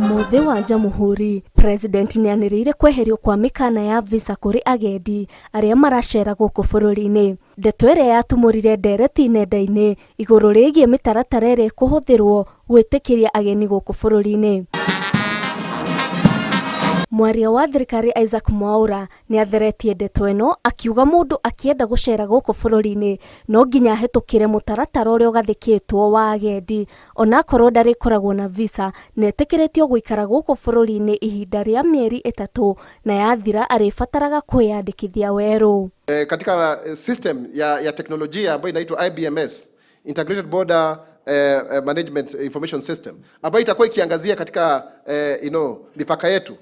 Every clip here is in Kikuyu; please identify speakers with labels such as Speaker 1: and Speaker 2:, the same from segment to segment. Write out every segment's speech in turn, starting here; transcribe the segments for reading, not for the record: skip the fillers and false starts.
Speaker 1: Ũmũthĩ wa Jamhuri, President nĩanĩrĩire kweherio kwa mĩkana ya visa kũrĩ agendi arĩa maracera gũkũ bũrũri-inĩ. Ndeto ĩrĩa yatumũrire ndereti nenda-inĩ igũrũ rĩgiĩ mĩtaratara ĩrĩa ĩkũhũthĩrwo gwĩtĩkĩria ageni gũkũ bũrũri-inĩ. Mwaria wa thirikari Isaac Mwaura nĩatheretie ndeto ĩno akiuga mũndũ akĩenda gũcera gũkũ bũrũri-inĩ no nginya ahĩtũkĩre mũtaratara ũrĩa ũgathĩkĩtwo wa agendi onakorwo ndarĩkoragwo na visa na etĩkĩrĩtio gũikara gũkũ bũrũri-inĩ ihinda rĩa mĩeri ĩtatũ na yathira arĩbataraga kwĩyandĩkithia werũ.
Speaker 2: Katika system ya teknolojia ambayo inaitwa IBMS, Integrated Border Management Information System, ambayo itakuwa ikiangazia katika mipaka yetu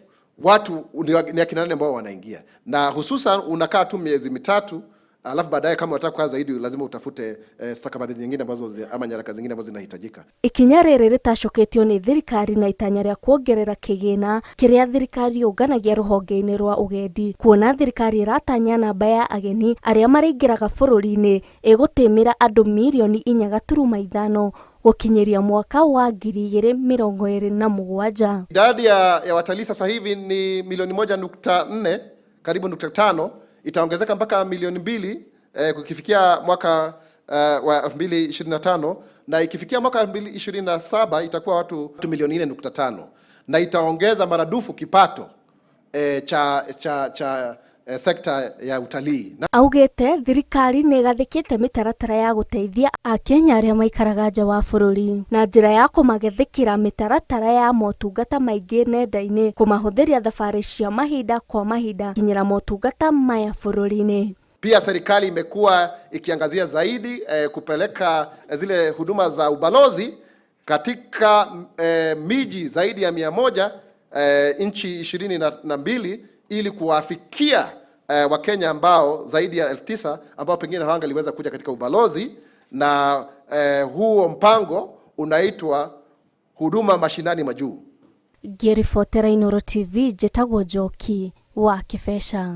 Speaker 2: watu ni akina nani ambao wanaingia, na hususan unakaa tu miezi 3, alafu baadaye kama unataka kukaa zaidi lazima utafute stakabadhi nyingine ambazo ama nyaraka zingine ambazo zinahitajika.
Speaker 1: Ikinya rĩrĩ rĩtacũkĩtio nĩ thirikari na itanya rĩa kuongerera kĩgĩna kĩrĩa thirikari yũnganagia rũhonge-inĩ rwa ũgendi, kuona thirikari ĩratanya namba ya ageni arĩa marĩingĩraga bũrũri-inĩ ĩgũtĩmĩra andũ mirioni 4.5 gũkinyĩria mwaka wa 2027.
Speaker 2: Idadi ya watalii sasa hivi ni milioni 1.4, karibu 5, itaongezeka mpaka milioni 2 kukifikia mwaka wa 2025, na ikifikia mwaka 2027 itakuwa watu milioni 4.5, na itaongeza maradufu kipato cha sekta ya utalii. Na
Speaker 1: Augĩte thirikari nĩ ĩgathĩkĩte mĩtaratara ya gũteithia akenya arĩa maikaraga nja wa bũrũri na njĩra ya kũmagathĩkĩra mĩtaratara ya motungata maingĩ nenda-inĩ, kũmahũthĩria thabarĩ cia mahinda kwa mahinda kinyĩra motungata maya bũrũri-inĩ.
Speaker 2: Pia serikali imekuwa ikiangazia zaidi kupeleka zile huduma za ubalozi katika miji zaidi ya 100, nchi 22, ili kuwafikia Wakenya ambao zaidi ya 9,000 ambao pengine hawangaliweza kuja katika ubalozi, na huo mpango unaitwa Huduma Mashinani Majuu.
Speaker 1: Ngĩribotera Inooro TV, njĩtagwo Njoki wa Kĩbeca.